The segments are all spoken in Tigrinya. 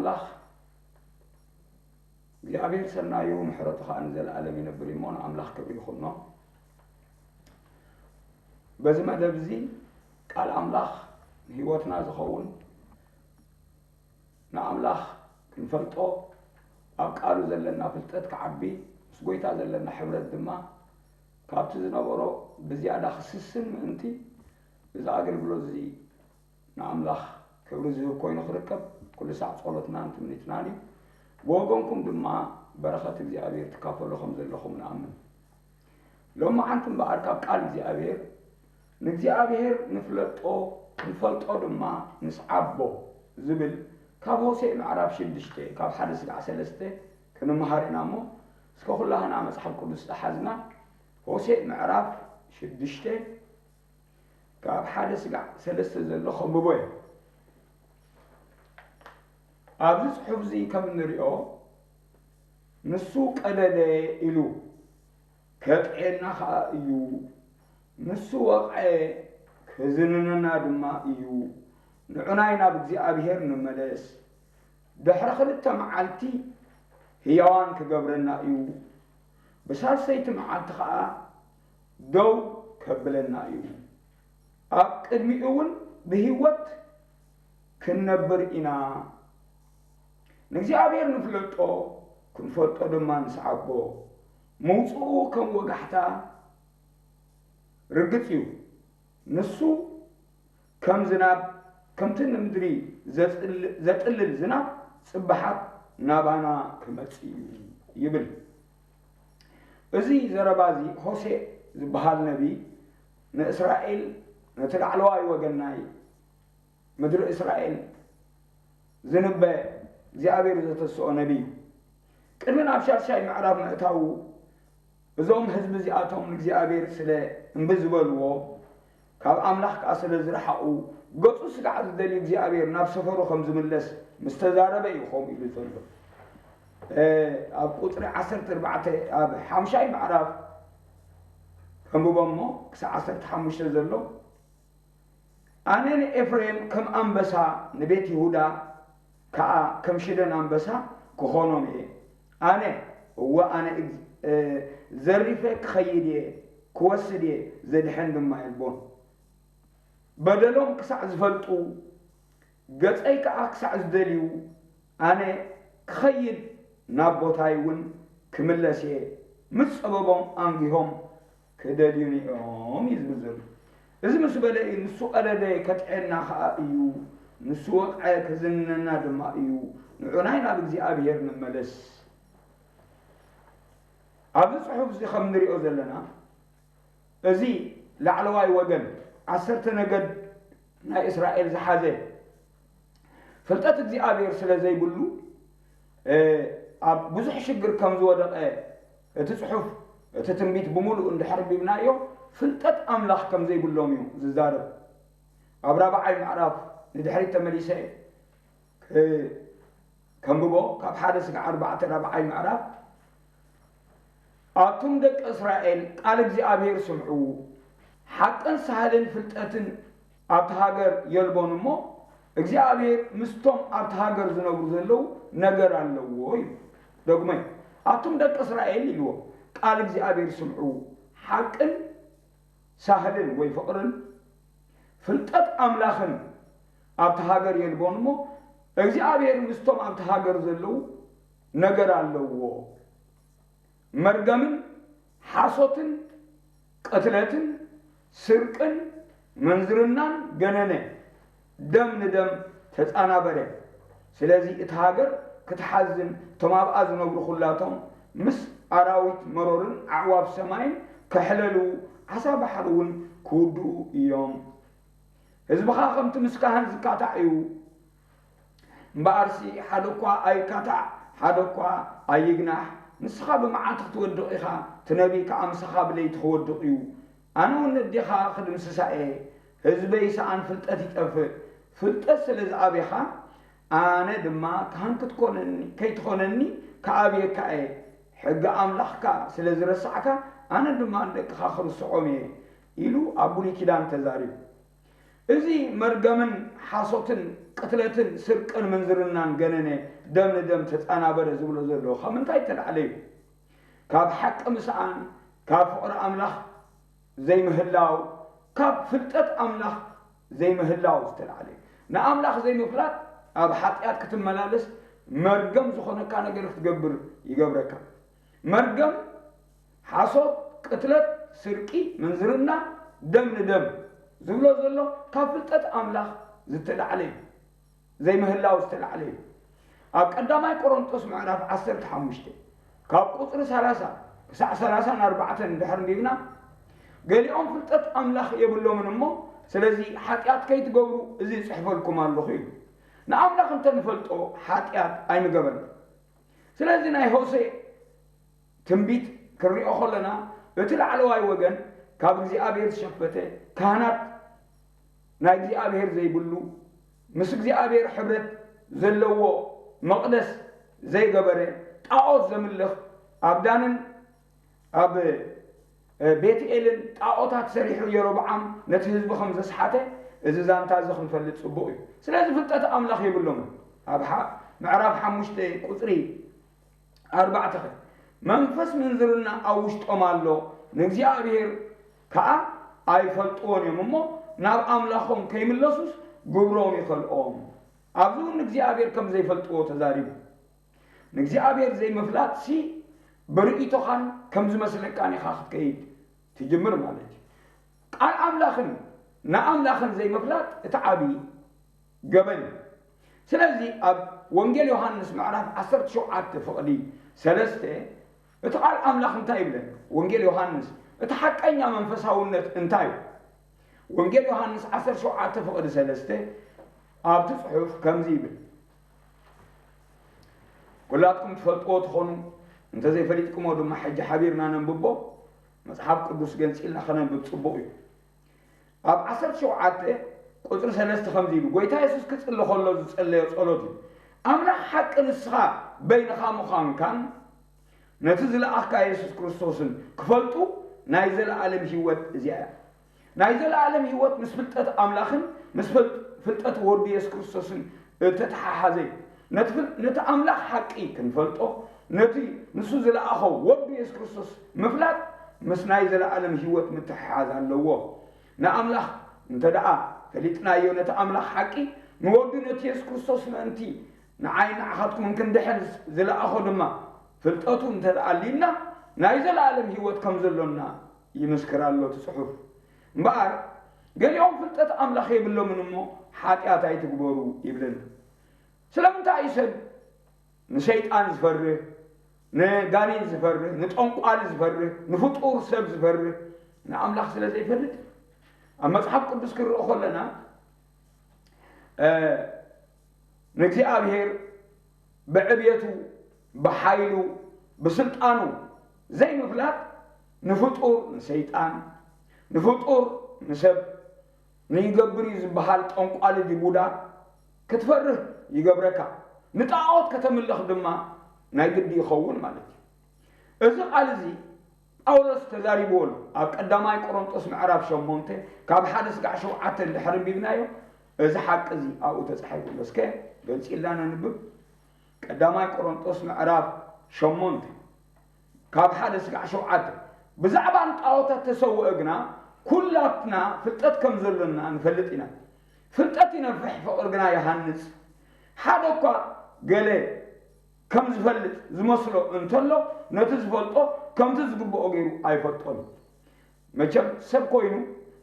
ኣምላኽ እግዚኣብሔር ሰናዩ ምሕረቱ ኸኣ ንዘለኣለም ይነብር እዩ እሞ ንኣምላኽ ክብሪ ይኹኖ። በዚ መደብ እዚ ቃል ኣምላኽ ንህይወትና ዝኸውን ንኣምላኽ ክንፈልጦ ኣብ ቃሉ ዘለና ፍልጠት ክዓቢ ምስ ጎይታ ዘለና ሕብረት ድማ ካብቲ ዝነበሮ ብዝያዳ ክስስን ምእንቲ እዚ ኣገልግሎት እዚ ንኣምላኽ ክብሪ ዝህብ ኮይኑ ክርከብ ኩሉ ሳዕ ጸሎትናን ትምኒትናን እዩ። ብወገንኩም ድማ በረኸት እግዚኣብሔር ትካፈሉ ከም ዘለኹም ንኣምን። ሎማዓንቲ እምበኣር ካብ ቃል እግዚኣብሔር ንእግዚኣብሔር ንፍለጦ ክንፈልጦ ድማ ንስዓቦ ዝብል ካብ ሆሴእ ምዕራፍ ሽዱሽተ ካብ ሓደ ስጋዕ ሰለስተ ክንመሃር ኢና እሞ እስከ ኩላህና መጽሓፍ ቅዱስ ዝሓዝና ሆሴእ ምዕራፍ ሽዱሽተ ካብ ሓደ ስጋዕ ሰለስተ ዘሎ ከንብቦ እየ። ኣብዚ ጽሑፍ እዚ ከም እንሪኦ ንሱ ቀደደ ኢሉ ከጥዕየና ኸኣ እዩ። ንሱ ወቕዐ ክዝንነና ድማ እዩ። ንዑናይ ናብ እግዚኣብሔር ንመለስ። ድሕሪ ክልተ መዓልቲ ህያዋን ክገብረና እዩ። ብሳልሰይቲ መዓልቲ ኸኣ ደው ከብለና እዩ። ኣብ ቅድሚኡ እውን ብህይወት ክንነብር ኢና። ንእግዚኣብሔር ንፍለጦ፣ ክንፈልጦ ድማ ንስዓቦ። ምውፅኡ ከም ወጋሕታ ርግጽ እዩ። ንሱ ከም ዝናብ፣ ከምቲ ንምድሪ ዘጽል-፣ ዘጥልል ዝናብ ጽባሓት ናባና ክመጽእ እዩ ይብል። እዚ ዘረባ እዚ ሆሴእ ዝበሃል ነቢ ንእስራኤል፣ ነቲ ላዕለዋይ ወገን ናይ ምድሪ እስራኤል ዝንበ እግዚኣብሔር ዘተስኦ ነቢ እዩ። ቅድሚ ናብ ሻድሻይ ምዕራፍ ምእታዉ እዞም ህዝቢ እዚኣቶም ንእግዚኣብሔር ስለ እምቢ ዝበልዎ ካብ ኣምላኽ ከኣ ስለ ዝረሓቑ ገጹ ስጋዕ ዝደልዩ እግዚኣብሔር ናብ ሰፈሩ ከም ዝምለስ ምስ ተዛረበ እዩ ከምኡ ኢሉ ዘሎ። እ፣ ኣብ ቁጽሪ ዓሰርተ ኣርባዕተ ኣብ ሓምሻይ ምዕራፍ ከንብቦ እሞ ክሳብ ዓሰርተ ሓሙሽተ ዘሎ ኣነ ንኤፍሬም ከም ኣንበሳ ንቤት ይሁዳ ከኣ ከም ሽደን ኣንበሳ ክኾኖም እየ። ኣነ፣ እወ፣ ኣነ እግ-፣ እ፣ ዘሪፈ ክኸይድ እየ፣ ክወስድ እየ፣ ዘድሕን ድማ የልቦን። በደሎም ክሳዕ ዝፈልጡ፣ ገጸይ ከኣ ክሳዕ ዝደልዩ፣ ኣነ ክኸይድ ናብ ቦታይ እውን ክምለስ እየ። ምስ ጸበቦም ኣንጊሆም ክደልዩኒ እዮም እዩ ዝብል ዘሎ። እዚ ምስ በለ እዩ፣ ንሱ ቀደደ ከጥዕየና ኸኣ እዩ፣ ንሱ ወቕዐ ከዝንነና ድማ እዩ፣ ንዑናይ ናብ እግዚኣብሔር ንመለስ። ኣብዚ ጽሑፍ እዚ ከም ንሪኦ ዘለና፣ እዚ ላዕለዋይ ወገን ዓሰርተ ነገድ ናይ እስራኤል ዝሓዘ ፍልጠት እግዚኣብሔር ስለ ዘይብሉ፣ እ፣ ኣብ ብዙሕ ሽግር ከም ዝወደቐ እቲ ጽሑፍ፣ እቲ ትንቢት ብምሉኡ እንድሕር ኣንቢብናዮ፣ ፍልጠት ኣምላኽ ከም ዘይብሎም እዩ ዝዛረብ። ኣብ ራብዓይ ምዕራፍ ንድሕሪት ተመሊሰ፣ እ፣ ከንብቦ፣ ካብ ሓደ ስጋዕ ኣርባዕተ ራብዓይ ምዕራፍ፣ ኣቱም ደቂ እስራኤል፣ ቃል እግዚኣብሔር ስምዑ፣ ሓቅን ሳህልን ፍልጠትን ኣብቲ ሃገር የልቦን እሞ፣ እግዚኣብሔር ምስቶም ኣብቲ ሃገር ዝነብሩ ዘለዉ ነገር ኣለዎ እዩ። ደግመ፣ ኣቱም ደቂ እስራኤል ኢልዎ፣ ቃል እግዚኣብሔር ስምዑ፣ ሓቅን ሳህልን ወይ ፍቕርን ፍልጠት ኣምላኽን ኣብቲ ሃገር የልቦን እሞ፣ እግዚኣብሔር ምስቶም ኣብቲ ሃገር ዘለዉ ነገር ኣለዎ። መርገምን ሓሶትን ቅትለትን ስርቅን ምንዝርናን ገነነ፣ ደም ንደም ተጻናበረ። ስለዚ እታ ሃገር ክትሓዝን፣ እቶም ኣብኣ ዝነብሩ ኩላቶም ምስ ኣራዊት መሮርን ኣዕዋፍ ሰማይን ከሕለሉ፣ ዓሳ ባሕሪ እውን ክውድኡ እዮም። ህዝብኻ ከምቲ ምስ ካህን ዝካታዕ እዩ። እምበኣርሲ ሓደ እኳ ኣይካታዕ፣ ሓደ እኳ ኣይግናሕ። ንስኻ ብመዓልቲ ክትወድቕ ኢኻ፣ እቲ ነቢይ ከኣ ምሳኻ ብለይቲ ክወድቕ እዩ። ኣነ እውን ነዴኻ ክድምስሳ እየ፣ ህዝበይ ሰኣን ፍልጠት ይጠፍእ። ፍልጠት ስለ ዝኣብኻ፣ ኣነ ድማ ካህን ክትኮነኒ፣ ከይትኾነኒ ክኣብየካ እየ። ሕጊ ኣምላኽካ ስለ ዝረሳዕካ፣ ኣነ ድማ ንደቅኻ ክርስዖም እየ ኢሉ ኣብ ብሉይ ኪዳን ተዛሪቡ። እዚ መርገምን ሓሶትን ቅትለትን ስርቅን ምንዝርናን ገነነ፣ ደም ንደም ተጻናበረ ዝብሎ ዘሎ ካብ ምንታይ ተላዕለ እዩ? ካብ ሓቂ ምስኣን፣ ካብ ፍቕሪ ኣምላኽ ዘይምህላው፣ ካብ ፍልጠት ኣምላኽ ዘይምህላው ዝተላዕለ እዩ። ንኣምላኽ ዘይምፍላጥ ኣብ ሓጢኣት ክትመላለስ፣ መርገም ዝኾነካ ነገር ክትገብር ይገብረካ። መርገም፣ ሓሶት፣ ቅትለት፣ ስርቂ፣ ምንዝርና፣ ደም ንደም ዝብሎ ዘሎ ካብ ፍልጠት ኣምላኽ ዝተላዕለ እዩ። ዘይምህላው ዝተላዕለ እዩ። ኣብ ቀዳማይ ቆሮንጦስ ምዕራፍ ዓሰርተ ሓሙሽተ ካብ ቁጽሪ ሰላሳ ክሳዕ ሰላሳን ኣርባዕተን እንድሕር ኣንቢብና፣ ገሊኦም ፍልጠት ኣምላኽ የብሎምን እሞ፣ ስለዚ ሓጢኣት ከይትገብሩ እዚ ይጽሕፈልኩም ኣለኹ ኢሉ። ንኣምላኽ እንተ ንፈልጦ ሓጢኣት ኣይምገበርና። ስለዚ ናይ ሆሴ ትንቢት ክንሪኦ ከለና፣ እቲ ላዕለዋይ ወገን ካብ እግዚኣብሔር ዝሸፈተ፣ ካህናት ናይ እግዚኣብሔር ዘይብሉ፣ ምስ እግዚኣብሔር ሕብረት ዘለዎ መቕደስ ዘይገበረ፣ ጣዖት ዘምልኽ፣ ኣብ ዳንን ኣብ ቤትኤልን ጣዖታት ሰሪሑ የሮብዓም ነቲ ህዝቢ ከም ዘስሓተ፣ እዚ ዛንታ እዚ ክንፈልጥ ጽቡቕ እዩ። ስለዚ ፍልጠት ኣምላኽ የብሎምን። ኣብ ሓ-፣ ምዕራፍ ሓሙሽተ ቁጽሪ ኣርባዕተ ኸ፣ መንፈስ ምንዝርና ኣብ ውሽጦም ኣሎ፣ ንእግዚኣብሔር ከኣ ኣይፈልጥዎን እዮም እሞ፣ ናብ ኣምላኾም ከይምለሱስ ግብሮም ይኸልኦም። ኣብዚ እውን ንእግዚኣብሔር ከም ዘይፈልጥዎ ተዛሪቡ። ንእግዚኣብሔር ዘይምፍላጥሲ ብርእይቶኻን ከም ዝመስለካን ኢኻ ክትከይድ ትጅምር ማለት እዩ። ቃል ኣምላኽን ንኣምላኽን ዘይምፍላጥ እቲ ዓቢ ገበን እዩ። ስለዚ ኣብ ወንጌል ዮሃንስ ምዕራፍ ዓሰርተ ሸውዓተ ፍቕዲ ሰለስተ እቲ ቃል ኣምላኽ እንታይ ይብለና? ወንጌል ዮሃንስ እቲ ሓቀኛ መንፈሳውነት እንታይ እዩ? ወንጌል ዮሃንስ ዓሰርተ ሸውዓተ ፍቕዲ ሰለስተ ኣብቲ ጽሑፍ ከምዚ ይብል፣ ኩላትኩም ትፈልጥዎ ትኾኑ፣ እንተዘይፈሊጥኩሞ ድማ ሕጂ ሓቢርና ነንብቦ። መጽሓፍ ቅዱስ ገንጺልና ከነንብብ ጽቡቕ እዩ። ኣብ ዓሰርተ ሸውዓተ ቁጽሪ ሰለስተ ከምዚ ኢሉ፣ ጎይታ የሱስ ክጽሊ ከሎ ዝጸለዮ ጸሎት እዩ። ኣምላኽ ሓቂ ንስኻ በይንኻ ምዃንካን ነቲ ዝለኣኽካ የሱስ ክርስቶስን ክፈልጡ ናይ ዘለኣለም ህይወት እዚኣ እያ። ናይ ዘለኣለም ህይወት ምስ ፍልጠት ኣምላኽን ምስ ፍል-፣ ፍልጠት ወዱ የሱስ ክርስቶስን እተተሓሓዘ እዩ። ነቲ ፍል-፣ ነቲ ኣምላኽ ሓቂ ክንፈልጦ፣ ነቲ ንሱ ዝለኣኾ ወዱ የሱስ ክርስቶስ ምፍላጥ ምስ ናይ ዘለኣለም ህይወት ምትሕሓዝ ኣለዎ። ንኣምላኽ እንተ ደኣ ፈሊጥናዮ፣ ነቲ ኣምላኽ ሓቂ ንወዱ ነቲ የሱስ ክርስቶስ ምእንቲ ንዓይ ንዓኻትኩም እንክንድሕን ዝለኣኾ ድማ ፍልጠቱ እንተ ደኣ ኣልዩና፣ ናይ ዘለኣለም ህይወት ከም ዘሎና ይምስክር ኣሎ እቲ ጽሑፍ። እምበኣር፣ ገሊኦም ፍልጠት ኣምላኽ የብሎምን እሞ፣ ሓጢኣት ኣይትግበሩ ይብለና። ስለምንታይ እዩ ሰብ ንሰይጣን ዝፈርህ፣ ንጋኔን ዝፈርህ፣ ንጠንቋሊ ዝፈርህ፣ ንፍጡር ሰብ ዝፈርህ? ንኣምላኽ ስለ ዘይፈልጥ። ኣብ መጽሓፍ ቅዱስ ክንርኢ ከለና፣ እ፣ ንእግዚኣብሔር ብዕብየቱ፣ ብሓይሉ፣ ብስልጣኑ ዘይምፍላጥ፣ ንፍጡር ንሰይጣን፣ ንፍጡር ንሰብ፣ ንይገብር እዩ ዝበሃል ጠንቋሊ ድዩ ቡዳ ክትፈርህ ይገብረካ። ንጣዖት ከተምልኽ ድማ ናይ ግዲ ይኸውን ማለት እዩ። እዚ ቃል እዚ ጳውሎስ ተዛሪብዎ ኣሎ። ኣብ ቀዳማይ ቆሮንጦስ ምዕራፍ ሸሞንተ ካብ ሓደ ስጋዕ ሸውዓተ እንድሕር ኣንቢብናዮ፣ እዚ ሓቂ እዚ ኣብኡ ተጻሒፉ ኣሎ። እስከ ገንጺልና ነንብብ። ቀዳማይ ቆሮንጦስ ምዕራፍ ሸሞንተ ካብ ሓደ ስጋዕ ሸውዓተ፣ ብዛዕባ ንጣዖታት ተሰውአ ግና ኩላትና ፍልጠት ከም ዘሎና ንፈልጥ ኢና። ፍልጠት ይነፍሕ፣ ፍቕሪ ግና ይሃንጽ። ሓደ እኳ ገለ ከም ዝፈልጥ ዝመስሎ እንተሎ፣ ነቲ ዝፈልጦ ከምቲ ዝግብኦ ገይሩ ኣይፈልጦን እዩ። መቸም ሰብ ኮይኑ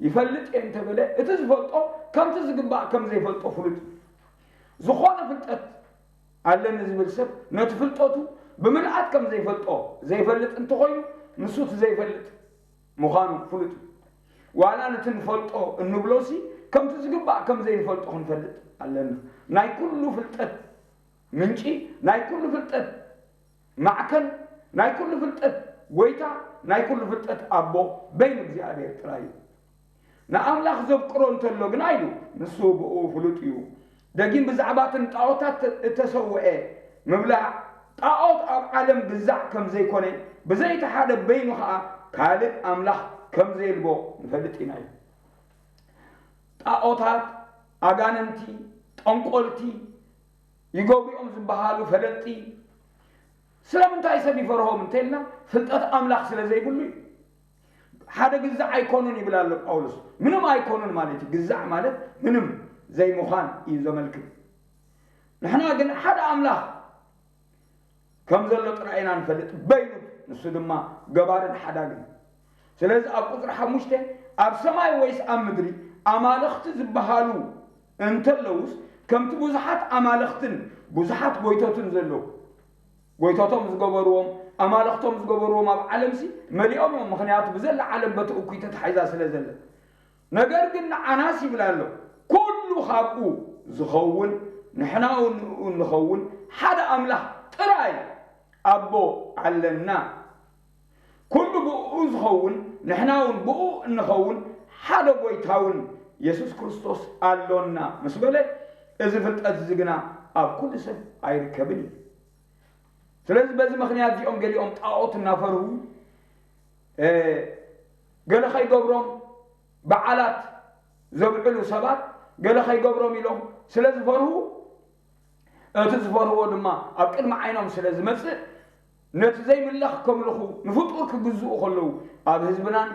ይፈልጥ እየ እንተበለ፣ እቲ ዝፈልጦ ከምቲ ዝግባእ ከም ዘይፈልጦ ፍሉጥ እዩ። ዝኾነ ፍልጠት ኣለኒ ዝብል ሰብ ነቲ ፍልጠቱ ብምልኣት ከም ዘይፈልጦ ዘይፈልጥ እንተኾይኑ፣ ንሱ እቲ ዘይፈልጥ ምዃኑ ፍሉጥ እዩ። ዋላ ነቲ ንፈልጦ እንብሎሲ ከምቲ ዝግባእ ከም ዘይንፈልጦ ክንፈልጥ ኣለና። ናይ ኩሉ ፍልጠት ምንጪ፣ ናይ ኩሉ ፍልጠት ማዕከን፣ ናይ ኩሉ ፍልጠት ጎይታ፣ ናይ ኩሉ ፍልጠት ኣቦ በይኑ እግዚኣብሔር ጥራይ እዩ። ንኣምላኽ ዘፍቅሮ እንተሎ ግና ኢሉ፣ ንሱ ብኡ ፍሉጥ እዩ። ደጊም ብዛዕባ እቲ ንጣዖታት እተሰውአ ምብላዕ፣ ጣዖት ኣብ ዓለም ግዛዕ ከም ዘይኮነ፣ ብዘይ እቲ ሓደ በይኑ ኸኣ ካልእ ኣምላኽ ከም ዘየልቦ ንፈልጥ ኢና እዩ። ጣዖታት፣ ኣጋንንቲ፣ ጠንቆልቲ፣ ይገብሩ እዮም ዝበሃሉ ፈለጥቲ። ስለምንታይ ሰብ ይፈርሆም እንተልና፣ ፍልጠት ኣምላኽ ስለ ዘይብሉ እዩ። ሓደ ግዛዕ ኣይኮኑን ይብል ኣሎ ጳውሎስ። ምንም ኣይኮኑን ማለት እዩ። ግዛዕ ማለት ምንም ዘይምዃን እዩ ዘመልክት። ንሕና ግን ሓደ ኣምላኽ ከም ዘሎ ጥራይ ኢና ንፈልጥ፣ በይኑ፣ ንሱ ድማ ገባርን ሓዳግን። ስለዚ ኣብ ቁጽሪ ሓሙሽተ፣ ኣብ ሰማይ ወይስ ኣብ ምድሪ ኣማልኽቲ ዝበሃሉ እንተለውስ፣ ከምቲ ብዙሓት ኣማልኽትን ብዙሓት ጎይቶትን ዘለዉ፣ ጎይቶቶም ዝገበርዎም፣ ኣማልኽቶም ዝገበርዎም ኣብ ዓለምሲ መሊኦም እዮም። ምኽንያቱ ብዘላ ዓለም በቲ እኩይ ተታሒዛ ስለ ዘለ። ነገር ግን ንዓናስ ይብል ኣሎ፣ ኩሉ ካብኡ ዝኸውን፣ ንሕና እውን ንኡ እንኸውን ሓደ ኣምላኽ ጥራይ ኣቦ ኣለና። ኩሉ ብኡ ዝኸውን፣ ንሕና እውን ብኡ እንኸውን ሓደ ጎይታ እውን የሱስ ክርስቶስ ኣሎና ምስ በለ፣ እዚ ፍልጠት እዚ ግና ኣብ ኩሉ ሰብ ኣይርከብን እዩ። ስለዚ በዚ ምኽንያት እዚኦም ገሊኦም ጣዖት እናፈርሁ፣ እ፣ ገለ ከይገብሮም፣ በዓላት ዘብዕሉ ሰባት ገለ ከይገብሮም ኢሎም ስለ ዝፈርሁ፣ እቲ ዝፈርህዎ ድማ ኣብ ቅድሚ ዓይኖም ስለ ዝመጽእ፣ ነቲ ዘይምለኽ ከምልኹ፣ ንፍጡር ክግዝኡ ከለዉ ኣብ ህዝብናን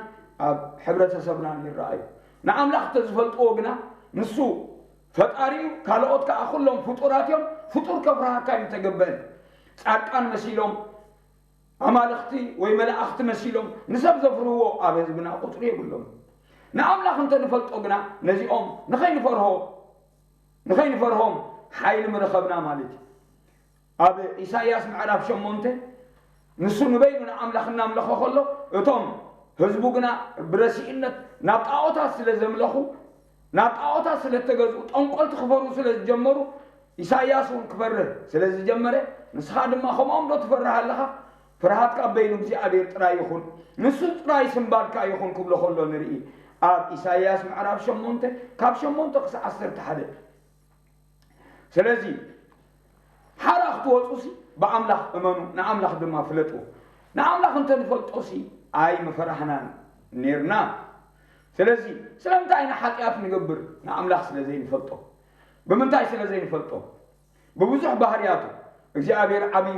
ኣብ ሕብረተሰብናን ይረኣዩ። ንኣምላኽ እንተዝፈልጥዎ ግና፣ ንሱ ፈጣሪ እዩ፣ ካልኦት ከኣ ኩሎም ፍጡራት እዮም፣ ፍጡር ከፍርሃካ እዩ ተገበአን። ጻድቃን መሲሎም፣ ኣማልኽቲ ወይ መላእኽቲ መሲሎም ንሰብ ዘፍርህዎ ኣብ ህዝብና ቁጽሪ የብሎም። ንኣምላኽ እንተ ንፈልጦ ግና፣ ነዚኦም ንኸይንፈርሆ፣ ንኸይንፈርሆም ሓይሊ ምረኸብና ማለት እዩ። ኣብ ኢሳይያስ ምዕራፍ ሸሞንተ፣ ንሱ ንበይኑ ንኣምላኽ እናምለኸ ከሎ፣ እቶም ህዝቡ ግና ብረሲእነት ናብ ጣዖታት ስለ ዘምለኹ፣ ናብ ጣዖታት ስለ እተገዝኡ፣ ጠንቆልቲ ክፈርሁ ስለ ዝጀመሩ፣ ኢሳይያስ እውን ክፈርህ ስለ ዝጀመረ፣ ንስኻ ድማ ከምኦም ዶ ትፈርህ ኣለኻ? ፍርሃትካ በይኑ እግዚኣብሔር ጥራይ ይኹን፣ ንሱ ጥራይ ስንባድካ ይኹን ክብሎ ከሎ ንርኢ። ኣብ ኢሳይያስ ምዕራፍ ሸሞንተ፣ ካብ ሸሞንተ ክሳዕ ዓሰርተ ሓደ። ስለዚ ሓራ ክትወጹሲ ብኣምላኽ እመኑ፣ ንኣምላኽ ድማ ፍለጥዎ። ንኣምላኽ እንተ ንፈልጦሲ ኣይምፈራህናን ኔርና። ስለዚ ስለምንታይ ኢና ሓጢኣት ንገብር? ንኣምላኽ ስለ ዘይንፈልጦ። ብምንታይ ስለ ዘይንፈልጦ? ብብዙሕ ባህርያቱ። እግዚኣብሔር ዓብዩ፣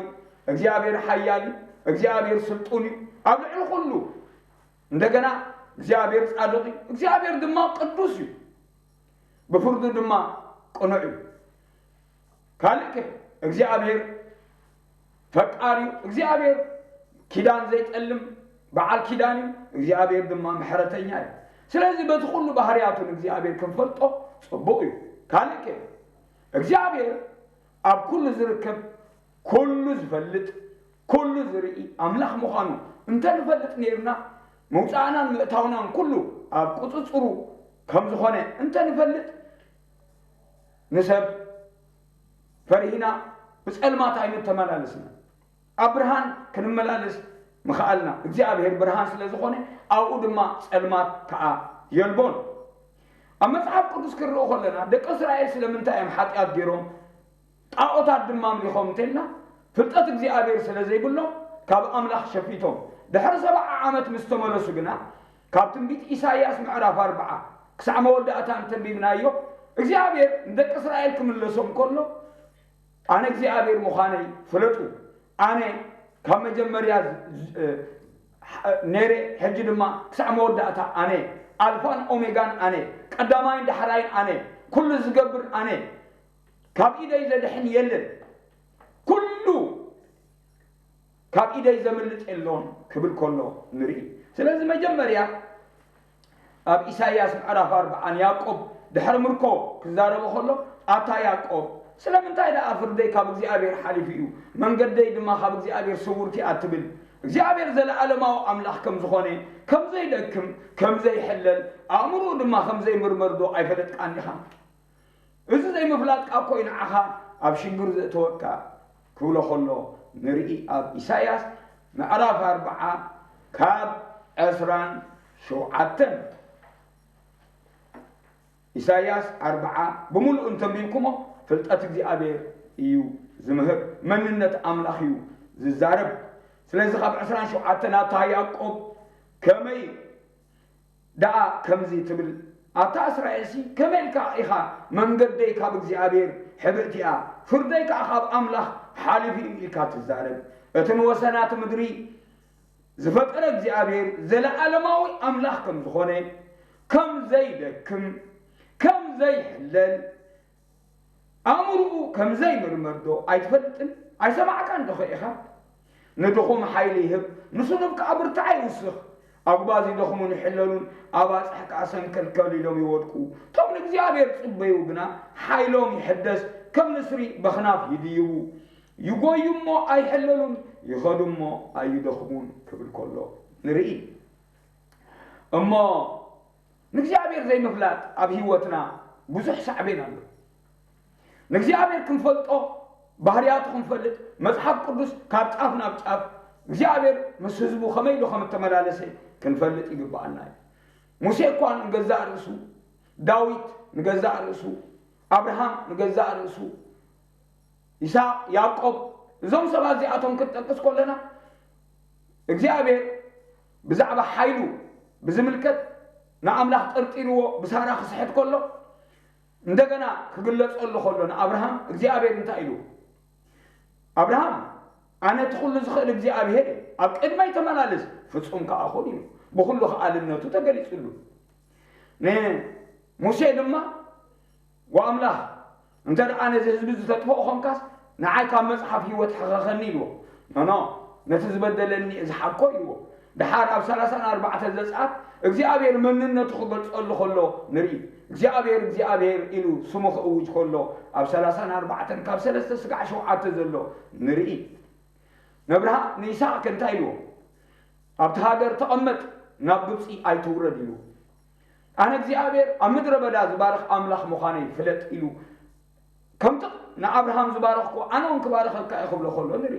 እግዚኣብሔር ሓያል እዩ፣ እግዚኣብሔር ስልጡን እዩ። ኣብ ልዕሊ ኩሉ እንደገና እግዚኣብሔር ጻድቕ እዩ፣ እግዚኣብሔር ድማ ቅዱስ እዩ፣ ብፍርዱ ድማ ቅኑዕ እዩ። ካልእ ከ እግዚኣብሔር ፈቃር እዩ፣ እግዚኣብሔር ኪዳን ዘይጠልም በዓል ኪዳን እዩ፣ እግዚኣብሔር ድማ ምሕረተኛ እዩ። ስለዚ በቲ ኩሉ ባህርያቱ ንእግዚኣብሔር ክንፈልጦ ጽቡቕ እዩ። ካልእ ከ እግዚኣብሔር ኣብ ኩሉ ዝርከብ፣ ኩሉ ዝፈልጥ፣ ኩሉ ዝርኢ ኣምላኽ ምዃኑ እንተ ንፈልጥ ነይርና፣ ምውጻእናን ምእታውናን ኩሉ ኣብ ቁጽጽሩ ከም ዝኾነ እንተ ንፈልጥ፣ ንሰብ ፈሪህና ብጸልማት ኣይምተመላለስና። ኣብ ብርሃን ክንመላለስ ምኽኣልና። እግዚኣብሔር ብርሃን ስለ ዝኾነ፣ ኣብኡ ድማ ጸልማት ከኣ የልቦን። ኣብ መጽሓፍ ቅዱስ ክንርኢ ከለና፣ ደቂ እስራኤል ስለምንታይ እዮም ሓጢኣት ገይሮም? ጣዖታት ድማ ኣምሊኾም እንተልና፣ ፍልጠት እግዚኣብሔር ስለ ዘይብሎም፣ ካብ ኣምላኽ ሸፊቶም። ድሕሪ ሰብዓ ዓመት ምስ ተመለሱ ግና፣ ካብ ትንቢት ኢሳይያስ ምዕራፍ ኣርብዓ ክሳዕ መወዳእታ እንተንቢብናዮ፣ እግዚኣብሔር ንደቂ እስራኤል ክምለሶም ከሎ፣ ኣነ እግዚኣብሔር ምዃነይ ፍለጡ። ኣነ ካብ መጀመርያ ዝ-፣ ዝ-፣ እ፣ ሕ-፣ ነይረ፣ ሕጂ ድማ ክሳዕ መወዳእታ ኣነ፣ ኣልፋን ኦሜጋን ኣነ፣ ቀዳማይን ዳሕራይን ኣነ፣ ኩሉ ዝገብር ኣነ፣ ካብ ኢደይ ዘድሕን የለን፣ ኩሉ ካብ ኢደይ ዘምልጥ የሎን ክብል ከሎ ንርኢ። ስለዚ መጀመርያ ኣብ ኢሳይያስ ምዕራፍ ኣርብዓ ንያዕቆብ ድሕሪ ምርኮ ክዛረቦ ከሎ፣ ኣታ ያዕቆብ፣ ስለምንታይ ደኣ ፍርደይ ካብ እግዚኣብሔር ሓሊፉ እዩ፣ መንገደይ ድማ ካብ እግዚኣብሔር ስውርቲ እያ ትብል? እግዚኣብሔር ዘለኣለማዊ ኣምላኽ ከም ዝኾነ፣ ከም ዘይደክም፣ ከም ዘይሕለል፣ ኣእምሮኡ ድማ ከም ዘይምርመር ዶ ኣይፈለጥካን ኢኻ? እዚ ዘይምፍላጥካ እኮ እዩ ንዓኻ ኣብ ሽግር ዘእተወካ ክብሎ ከሎ ንርኢ ኣብ ኢሳይያስ ምዕራፍ ኣርብዓ ካብ ዕስራን ሸውዓተን። ኢሳይያስ ኣርብዓ ብምሉእ እንተንቢብኩሞ ፍልጠት እግዚኣብሔር እዩ ዝምህር፣ መንነት ኣምላኽ እዩ ዝዛረብ። ስለዚ ካብ ዕስራን ሸውዓተን ኣታ ያዕቆብ ከመይ ደኣ ከምዚ ትብል ኣታ እስራኤልሲ፣ ከመይ ኢልካ ኢኻ መንገደይ ካብ እግዚኣብሔር ሕብእቲ እያ፣ ፍርደይ ከኣ ካብ ኣምላኽ ሓሊፉ እዩ ኢልካ ትዛረብ? እቲ ንወሰናት ምድሪ ዝፈጠረ እግዚኣብሔር ዘለዓለማዊ ኣምላኽ ከም ዝኾነ፣ ከም ዘይደክም፣ ከም ዘይሕለል፣ ኣእምሮኡ ከም ዘይምርመር ዶ ኣይትፈልጥን? ኣይሰማዕካን ዶ ኢኻ? ንድኹም ሓይሊ ይህብ፣ ንስኑፍ ከኣ ብርታዐ ይውስኽ። ኣጉባዝ ይደኽሙን ይሕለሉን፣ ኣባጽሕ ከኣ ሰንከልከል ኢሎም ይወድቁ። እቶም ንእግዚኣብሔር ጽበዩ ግና ሓይሎም ይሕደስ፣ ከም ንስሪ በኽናፍ ይድይቡ። ይጎዩ እሞ ኣይሕለሉን፣ ይኸዱ እሞ ኣይደኽሙን ክብል ከሎ ንርኢ። እሞ ንእግዚኣብሔር ዘይምፍላጥ ኣብ ህይወትና ብዙሕ ሳዕቤን ኣሎ። ንእግዚኣብሔር ክንፈልጦ፣ ባህርያቱ ክንፈልጥ፣ መጽሓፍ ቅዱስ ካብ ጫፍ ናብ ጫፍ እግዚኣብሔር ምስ ህዝቡ ከመይ ኢሉ ከም እተመላለሰ ክንፈልጥ ይግብኣና እዩ። ሙሴ እኳ ንገዛእ ርእሱ፣ ዳዊት ንገዛእ ርእሱ፣ ኣብርሃም ንገዛእ ርእሱ፣ ይስሐቅ፣ ያዕቆብ፣ እዞም ሰባት እዚኣቶም ክንጠቅስ ከለና እግዚኣብሔር ብዛዕባ ሓይሉ ብዝምልከት ንኣምላኽ ጠርጢርዎ ብሳራ ክስሕት ከሎ፣ እንደገና ክግለጸሉ ከሎ ንኣብርሃም እግዚኣብሔር እንታይ ኢሉ? ኣብርሃም፣ ኣነ እቲ ኩሉ ዝኽእል እግዚኣብሔር እየ፣ ኣብ ቅድመይ ተመላለስ፣ ፍጹም ከኣ ኩን ኢሉ። ብኹሉ ከኣልነቱ ተገሊጹሉ። ንሙሴ ድማ፣ ወኣምላኽ፣ እንተ ደኣ ነዚ ህዝቢ ዝተጥፍኦ ኾንካስ፣ ንዓይ ካብ መጽሓፍ ህይወት ሕኸኸኒ ኢልዎ። ኖኖ፣ ነቲ ዝበደለኒ እዝሓቆ ኢልዎ። ደሓር ኣብ ሰላሳን ኣርባዕተን ዘጸኣት እግዚኣብሔር መንነቱ ክገልጸሉ ከሎ ንርኢ። እግዚኣብሔር፣ እግዚኣብሔር ኢሉ ስሙ ክእውጅ ከሎ፣ ኣብ ሰላሳን ኣርባዕተን ካብ ሰለስተ ስጋዕ ሸውዓተ ዘሎ ንርኢ። ነብርሃ ንይስሐቅ ከ እንታይ ኢልዎ? ኣብቲ ሃገር ተቐመጥ፣ ናብ ግብጺ ኣይትውረድ ኢልዎ። ኣነ እግዚኣብሔር ኣብ ምድረ በዳ ዝባርኽ ኣምላኽ ምዃነይ ፍለጥ ኢሉ ከምቲ ንኣብርሃም ዝባረኽኩ ኣነ እውን ክባርኸካ እየ ክብሎ ከሎ ንርኢ።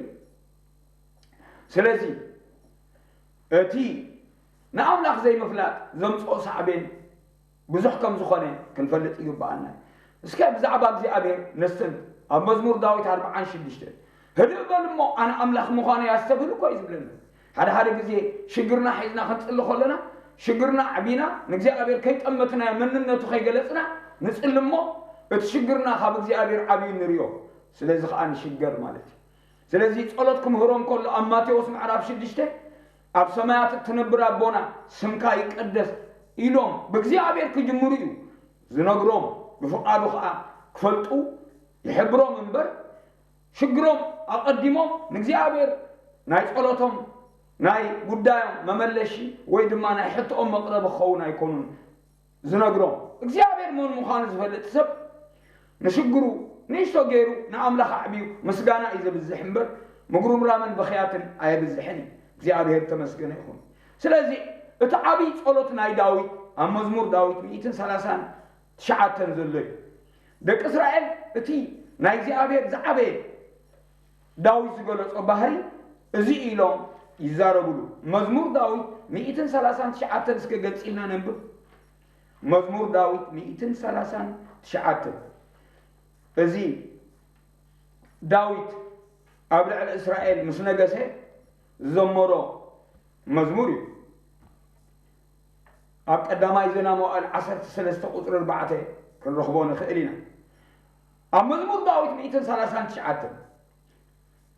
ስለዚ እቲ ንኣምላኽ ዘይምፍላጥ ዘምጽኦ ሳዕቤን ብዙሕ ከም ዝኾነ ክንፈልጥ ይግብኣና እዩ። እስከ ብዛዕባ እግዚኣብሔር ነስተንት። ኣብ መዝሙር ዳዊት ኣርብዓን ሽዱሽተን፣ "ህድእ በል እሞ ኣነ ኣምላኽ ምዃነይ ኣስተብህል" እኮ እዩ ዝብለና። ሓደ ሓደ ግዜ ሽግርና ሒዝና ክንጽሊ ከለና፣ ሽግርና ኣዕቢና ንእግዚኣብሔር ከይጠመትናዮ፣ መንነቱ ከይገለጽና ንጽሊ እሞ፣ እቲ ሽግርና ካብ እግዚኣብሔር ዓብዩ ንርእዮ። ስለዚ ከኣ ንሽገር ማለት እዩ። ስለዚ ጸሎት ክምህሮም ከሎ ኣብ ማቴዎስ ምዕራፍ ሽዱሽተ፣ "ኣብ ሰማያት እትነብር ኣቦና፣ ስምካ ይቀደስ" ኢሎም ብእግዚኣብሔር ክጅምሩ እዩ ዝነግሮም። ብፍቓዱ ከኣ ክፈልጡ ይሕብሮም እምበር፣ ሽግሮም ኣቐዲሞም ንእግዚኣብሔር ናይ ጸሎቶም፣ ናይ ጉዳዮም መመለሺ ወይ ድማ ናይ ሕቶኦም መቕረቢ ክኸውን ኣይኮኑን ዝነግሮም። እግዚኣብሔር መን ምዃኑ ዝፈልጥ ሰብ ንሽግሩ ንእሽቶ ገይሩ ንኣምላኽ ኣዕብዩ ምስጋና እዩ ዘብዝሕ እምበር፣ ምጉርምራምን ብኽያትን ኣየብዝሕን እዩ። እግዚኣብሔር ተመስገነ ይኹን። ስለዚ እቲ ዓብዪ ጸሎት ናይ ዳዊት ኣብ መዝሙር ዳዊት ሚእትን ሰላሳን ትሽዓተን ዘሎ እዩ። ደቂ እስራኤል እቲ ናይ እግዚኣብሔር ዝዓበየ ዳዊት ዝገለጾ ባህሪ እዚ ኢሎም ይዛረብሉ። መዝሙር ዳዊት ሚእትን ሰላሳን ትሽዓተን እስከ ገጽ ኢልና ነንብብ። መዝሙር ዳዊት ሚእትን ሰላሳን ትሽዓተን። እዚ ዳዊት ኣብ ልዕሊ እስራኤል ምስ ነገሰ ዝዘመሮ መዝሙር እዩ። ኣብ ቀዳማይ ዜና መዋዕል ዓሰርተ ሰለስተ ቁጽሪ ኣርባዕተ ክንረኽቦ ንኽእል ኢና። ኣብ መዝሙር ዳዊት ሚእትን ሰላሳን ትሽዓተን፣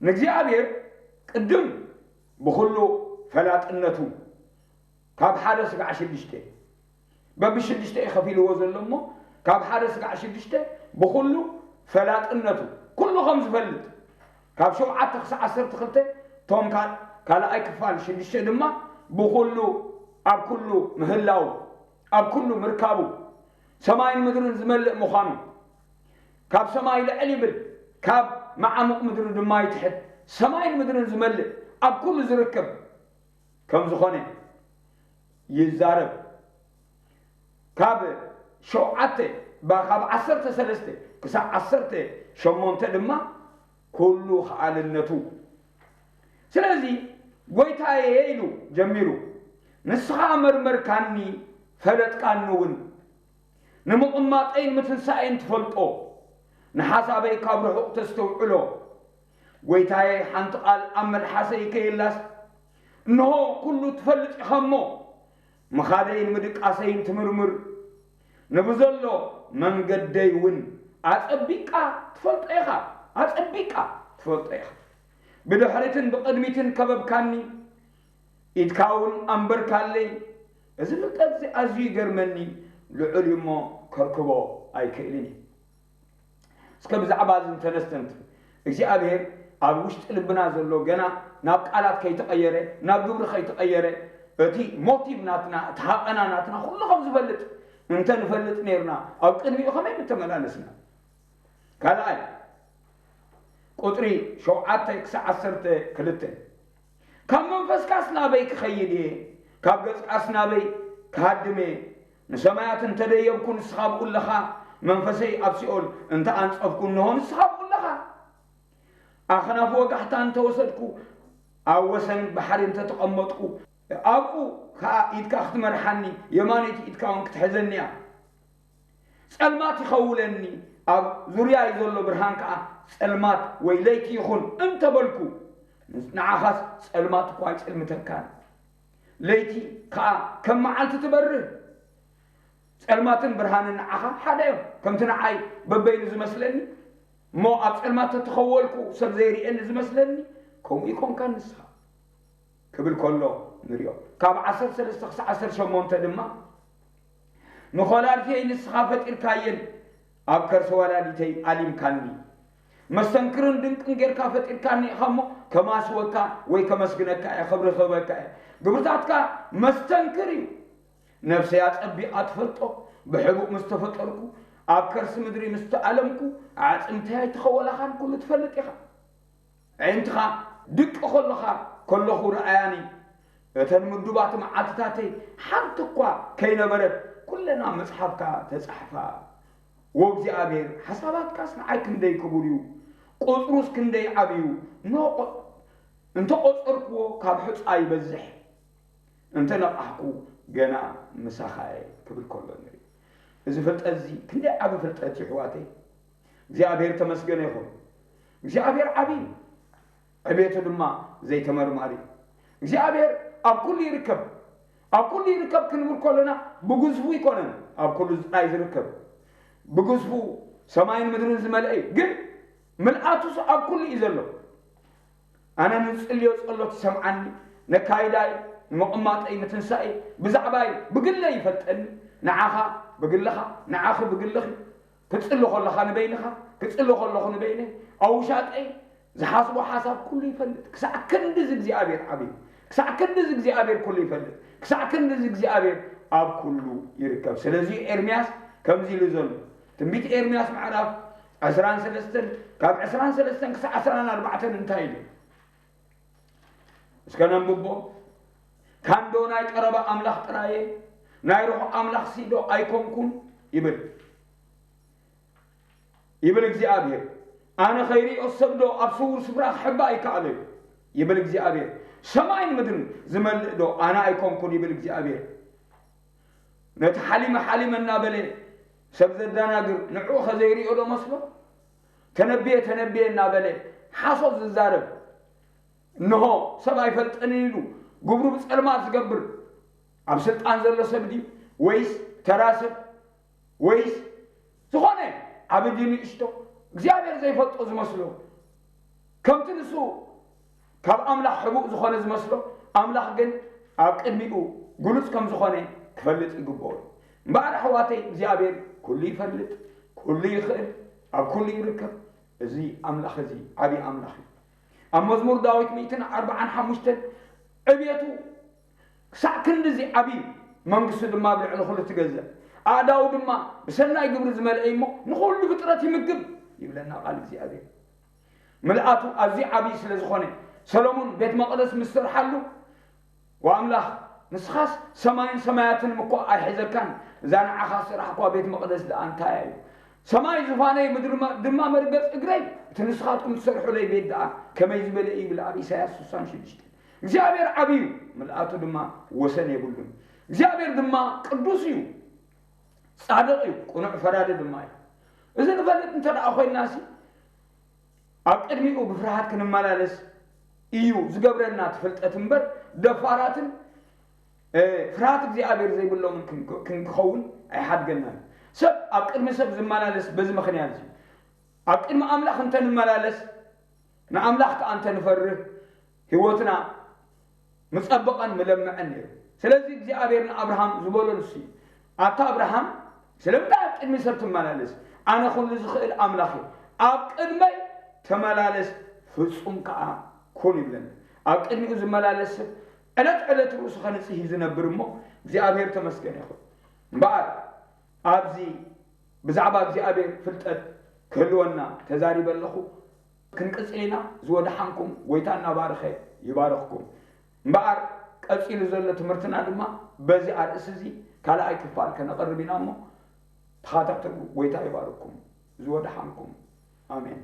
ንእግዚኣብሔር ቅድም ብኹሉ ፈላጥነቱ ካብ ሓደ ስጋዕ ሽዱሽተ፣ በብሽዱሽተ እዩ ከፊልዎ ዘሎ እሞ፣ ካብ ሓደ ስጋዕ ሽዱሽተ ብኹሉ ፈላጥነቱ፣ ኩሉ ከም ዝፈልጥ፣ ካብ ሸውዓተ ክሳዕ ዓሰርተ ክልተ፣ እቶም ካል-፣ ካልኣይ ክፋል ሽዱሽተ ድማ ብኹሉ፣ ኣብ ኩሉ ምህላው፣ ኣብ ኩሉ ምርካቡ፣ ሰማይን ምድርን ዝመልእ ምዃኑ፣ ካብ ሰማይ ልዕል ይብል፣ ካብ መዓሙቕ ምድሪ ድማ ይትሕት፣ ሰማይን ምድርን ዝመልእ፣ ኣብ ኩሉ ዝርከብ ከም ዝኾነ ይዛረብ። ካብ ሸውዓተ፣ ባ-፣ ካብ ዓሰርተ ሰለስተ ክሳብ ዓሰርተ ሸሞንተ ድማ ኩሉ ከኣልነቱ። ስለዚ ጎይታየ ኢሉ ጀሚሩ፣ ንስኻ መርመርካኒ ፈለጥካኒ እውን፣ ንምቕማጠይን ምትንሳኤን ትፈልጦ፣ ንሓሳበይ ካብ ርሑቕ ተስተውዕሎ። ጎይታየ፣ ሓንቲ ቃል ኣብ መልሓሰይ ከየላስ፣ እንሆ፣ ኩሉ ትፈልጥ ኢኻ እሞ፣ ምኻደይን ምድቃሰይን ትምርምር። ንብዘሎ መንገደይ እውን ኣጸቢቃ ትፈልጦ ኢኻ፣ ኣጸቢቃ ትፈልጦ ኢኻ። ብድሕሪትን ብቕድሚትን ከበብካኒ፣ ኢድካ እውን ኣንበርካለይ። እዚ ፍልጠት እዚ ኣዝዩ ይገርመኒ፣ ልዑል እዩ እሞ ከርክቦ ኣይክእልን እየ። እስከ ብዛዕባ እዚ እንተነስተንትን እግዚኣብሔር ኣብ ውሽጢ ልብና ዘሎ ገና ናብ ቃላት ከይተቐየረ፣ ናብ ግብሪ ከይተቐየረ፣ እቲ ሞቲቭ ናትና፣ እቲ ሃቐና ናትና ኩሉ ከም ዝፈልጥ እንተ ንፈልጥ ነርና፣ ኣብ ቅድሚኡ ከመይ ምተመላለስና? ካልኣይ፣ ቁጽሪ ሸውዓተ ክሳዕ ዓሰርተ ክልተ፣ ካብ መንፈስካስ ናበይ ክኸይድ እየ? ካብ ገጽካስ ናበይ ክሃድም እየ? ንሰማያት እንተ ደየብኩ፣ ንስኻ ኣብኡ ኣለኻ። መንፈሰይ ኣብ ሲኦል እንተ ኣንጸፍኩ፣ እንሆ፣ ንስኻ ኣብኡ ኣለኻ። ኣኽናፍ ወጋሕታ እንተ ወሰድኩ፣ ኣብ ወሰን ባሕሪ እንተ ተቐመጥኩ፣ ኣብኡ ከኣ ኢድካ ክትመርሓኒ፣ የማነይቲ ኢድካ እውን ክትሕዘኒ እያ። ጸልማት ይኸውለኒ፣ ኣብ ዙርያይ ዘሎ ብርሃን ከኣ ጸልማት ወይ ለይቲ ይኹን እንተ በልኩ፣ ንዓኻስ ጸልማት እኳ ኣይጽልምተካን። ለይቲ ከኣ ከም መዓልቲ ትበርህ። ጸልማትን ብርሃንን ንዓኻ ሓደ እዮም። ከምቲ ንዓይ በበይኑ ዝመስለኒ፣ እሞ ኣብ ጸልማት ተተኸወልኩ ሰብ ዘይርእየኒ ዝመስለኒ፣ ከምኡ ይኮንካን ንስኻ። ክብል ከሎ ንሪኦ። ካብ ዓሰርተ ሰለስተ ክሳዕ ዓሰርተ ሸሞንተ ድማ፣ ንኾላልተይ ንስኻ ፈጢርካየን፣ ኣብ ከርሲ ወላዲተይ ኣሊምካኒ። መስተንክርን ድንቅን ጌርካ ፈጢርካኒ ኢኻ እሞ፣ ከማስወካ ወይ ከመስግነካ እየ፣ ክብሪ ክህበካ እየ። ግብርታትካ መስተንክር እዩ። ነፍሰይ ኣጸቢቓ ትፈልጦ፣ ብሕቡእ ምስ ተፈጠርኩ፣ ኣብ ከርሲ ምድሪ ምስ ተኣለምኩ፣ ኣዕጽምተይ ኣይተኸወላኻን፣ ኩሉ ትፈልጥ ኢኻ። ኣዒንትኻ ድቂ ከለኻ፣ ከለኹ ረኣያኒ። እተን ምዱባት መዓልትታተይ ሓንቲ እኳ ከይነበረት፣ ኩለን ኣብ መጽሓፍካ ተጻሕፋ። ወእግዚኣብሔር፣ ሓሳባትካስ ንዓይ ክንደይ ክቡር እዩ፣ ቁጽሩስ ክንደይ ዓቢ እዩ። እንሆ፣ እንተ ቖጸርክዎ፣ ካብ ሑጻ ይበዝሕ። እንተ ነቓሕኩ፣ ገና ምሳኻ እየ ክብል ከሎ ንርኢ። እዚ ፍልጠት እዚ ክንደይ ዓቢ ፍልጠት እዩ፣ ኣሕዋተይ። እግዚኣብሔር ተመስገነ ይኹን። እግዚኣብሔር ዓቢ እዩ፣ ዕቤቱ ድማ ዘይተመርማሪ እዩ። እግዚኣብሔር ኣብ ኩሉ ይርከብ። ኣብ ኩሉ ይርከብ ክንብል ከሎና፣ ብግዝፉ ይኮነን፣ ኣብ ኩሉ ጥራይ ዝርከብ። ብግዝፉ ሰማይን ምድርን ዝመልአ እዩ፣ ግን ምልኣቱስ ኣብ ኩሉ እዩ ዘሎ። ኣነ ንጽልዮ ጸሎት ይሰምዓኒ፣ ነካይዳይ፣ ንምቕማጠይ፣ ምትንሳኤ፣ ብዛዕባይ ብግለይ ይፈልጠኒ። ንዓኻ ብግልኻ፣ ንዓኺ ብግልኺ፣ ክጽሊ ከለኻ ንበይንኻ፣ ክጽሊ ከለኹ ንበይነይ፣ ኣብ ውሻጠይ ዝሓስቦ ሓሳብ ኩሉ ይፈልጥ። ክሳዕ ክንድዚ እግዚኣብሔር ዓብዩ፣ ክሳዕ ክንድዚ እግዚኣብሔር ኩሉ ይፈልጥ፣ ክሳዕ ክንድዚ እግዚኣብሔር ኣብ ኩሉ ይርከብ። ስለዚ ኤርምያስ ከምዚ ኢሉ ዘሎ፣ ትንቢት ኤርምያስ ምዕራፍ ዕስራን ሰለስተን፣ ካብ ዕስራን ሰለስተን ክሳዕ ዕስራን ኣርባዕተን እንታይ ኢሉ? እስከ ነንብቦ። ካንዶ ናይ ቀረባ ኣምላኽ ጥራየ፣ ናይ ርሑቕ ኣምላኽሲ ዶ ኣይኮንኩን? ይብል፣ ይብል እግዚኣብሔር። ኣነ ኸይሪኦ ሰብ ዶ ኣብ ስዉር ስፍራ ክሕባእ ይከኣሎ እዩ? ይብል እግዚኣብሔር። ሰማይን ምድርን ዝመልእ ዶ ኣነ ኣይኮንኩን? ይብል እግዚኣብሔር። ነቲ ሓሊመ ሓሊመ እናበለ ሰብ ዘደናግር ንዕኡ ኸ ዘይሪኦ ዶ መስሎ? ተነብየ ተነብየ እናበለ ሓሶት ዝዛረብ፣ እንሆ ሰብ ኣይፈልጠንን ኢሉ ግብሩ ብጸልማት ዝገብር ኣብ ስልጣን ዘሎ ሰብ ድዩ? ወይስ ተራ ሰብ? ወይስ ዝኾነ ዓቢ ድዩ ንእሽቶ እግዚኣብሔር ዘይፈልጦ ዝመስሎ? ከምቲ ንሱ ካብ ኣምላኽ ሕቡእ ዝኾነ ዝመስሎ፣ ኣምላኽ ግን ኣብ ቅድሚኡ ግሉጽ ከም ዝኾነ ክፈልጥ ይግብኦ። እምበኣር ኣሕዋተይ፣ እግዚኣብሔር ኩሉ ይፈልጥ፣ ኩሉ ይኽእል፣ ኣብ ኩሉ ይርከብ። እዚ ኣምላኽ እዚ ዓቢ ኣምላኽ እዩ። ኣብ መዝሙር ዳዊት ሚእትን ኣርባዓን ሓሙሽተን ዕብየቱ ክሳዕ ክንድዚ ዓቢ እዩ፣ መንግስቱ ድማ ኣብ ልዕሊ ኩሉ ትገዝእ። ኣእዳዉ ድማ ብሰናይ ግብሪ ዝመልአ እዩ እሞ ንኹሉ ፍጥረት ይምግብ ይብለና ቃል እግዚኣብሔር። ምልኣቱ ኣዝዩ ዓብዪ ስለ ዝኾነ፣ ሰሎሞን ቤት መቕደስ ምስ ሰርሓሉ፣ ወኣምላኽ፣ ንስኻስ ሰማይን ሰማያትን እኮ ኣይሕዘካን፣ እዛ ንዓኻ ዝሰራሕኳ ቤት መቕደስ ደኣ እንታይ እዩ? ሰማይ ዙፋነይ፣ ምድሪ ማ-፣ ድማ መርገጽ እግረይ፣ እቲ ንስኻትኩም ትሰርሑለይ ቤት ደኣ ከመይ ዝበለ እዩ? ይብል ኣብ ኢሳያስ ስሳን ሽዱሽተ። እግዚኣብሔር ዓብዩ፣ ምልኣቱ ድማ ወሰን የብሉን። እግዚኣብሔር ድማ ቅዱስ እዩ፣ ጻድቕ እዩ፣ ቅኑዕ ፈራዲ ድማ እዩ። እዚ ንፈልጥ እንተ ደኣ ኮይንናሲ፣ ኣብ ቅድሚኡ ብፍርሃት ክንመላለስ እዩ ዝገብረና እቲ ፍልጠት እምበር፣ ደፋራትን፣ እ፣ ፍርሃት እግዚኣብሔር ዘይብሎምን ክንክ-፣ ክንክኸውን ኣይሓድገናን። ኣብ ቅድሚ ሰብ ዝመላለስ በዚ ምኽንያት እዚ። ኣብ ቅድሚ ኣምላኽ እንተ ንመላለስ፣ ንኣምላኽ ከኣ እንተ ንፈርህ፣ ህይወትና ምጸበቐን ምለምዐን ነይሩ። ስለዚ እግዚኣብሔር ንኣብርሃም ዝበሎ ንሱ እዩ። ኣታ ኣብርሃም፣ ስለምንታይ ኣብ ቅድሚ ሰብ ትመላለስ? ኣነ ኩሉ ዝኽእል ኣምላኽ እየ። ኣብ ቅድመይ ተመላለስ፣ ፍጹም ከኣ ኩን ይብለኒ። ኣብ ቅድሚኡ ዝመላለስ ሰብ ዕለት ዕለት ርእሱ ከንጽህ እዩ ዝነብር እሞ እግዚኣብሔር ተመስገን ይኹን። እምበኣር ኣብዚ ብዛዕባ እግዚኣብሔር ፍልጠት ክህልወና ተዛሪበ ኣለኹ። ክንቅጽል ኢና። ዝወደሓንኩም ጎይታ እናባረኸ ይባርኽኩም። እምበኣር ቀጺሉ ዘሎ ትምህርትና ድማ በዚ ኣርእሲ እዚ ካልኣይ ክፋል ከነቕርብ ኢና እሞ ተኸታተሉ። ጎይታ ይባርኽኩም። ዝወደሓንኩም። ኣሜን።